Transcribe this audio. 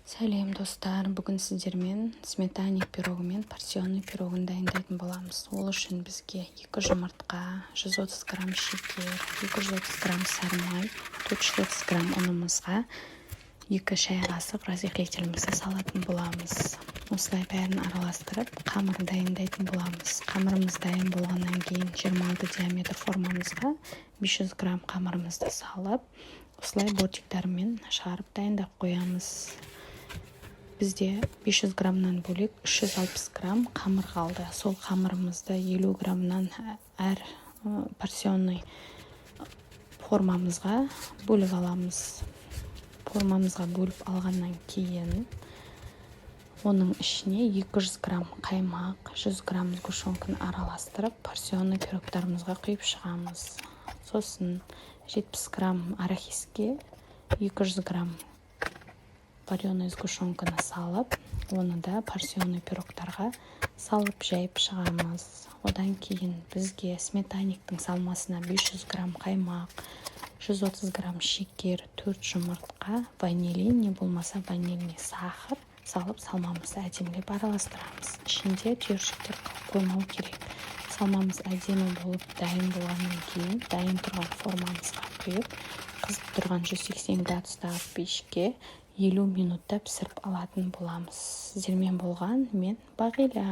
Сәлем, достар! Бүгін сіздермен сметанник пирогы мен порционный пирогын дайындайтын боламыз. Ол үшін бізге екі жұмыртқа, 130 грамм шекер, 230 грамм сары май, 430 грамм ұнымызға 2 шай қасық разрыхлителімізді салатын боламыз. Осылай бәрін араластырып, қамыр дайындайтын боламыз. Қамырымыз дайын болғаннан кейін 26 диаметр формамызға 500 грамм қамырымызды салып, осылай бортиктарымен шығарып, дайындап қоямыз. Бізде 500 граммнан бөлек 360 грамм қамыр қалды. Сол қамырымызды 50 граммнан әр порционный формамызға бөліп аламыз. Формамызға бөліп алғаннан кейін оның ішіне 200 грамм қаймақ, 100 грамм сгущенканы араластырып, порционный пирогтарымызға құйып шығамыз. Сосын 70 грамм арахиске 200 грамм вареный сгущенканы салып, оны да порционный пирогтарға салып, жайып шығамыз. Одан кейін бізге сметанниктің салмасына 500 грамм қаймақ, 130 грамм шекер, 4 жұмыртқа, ванилин не болмаса ванильный сахар салып, салмамызды әдемілеп араластырамыз. Ішінде түйіршіктер қалып қоймау керек. Салмамыз әдемі болып дайын болғаннан кейін, дайын тұрған формамызға құйып, қызып тұрған 180 градустағы пешке 50 минутта пісіріп алатын боламыз. Сіздермен болған мен, Бағила.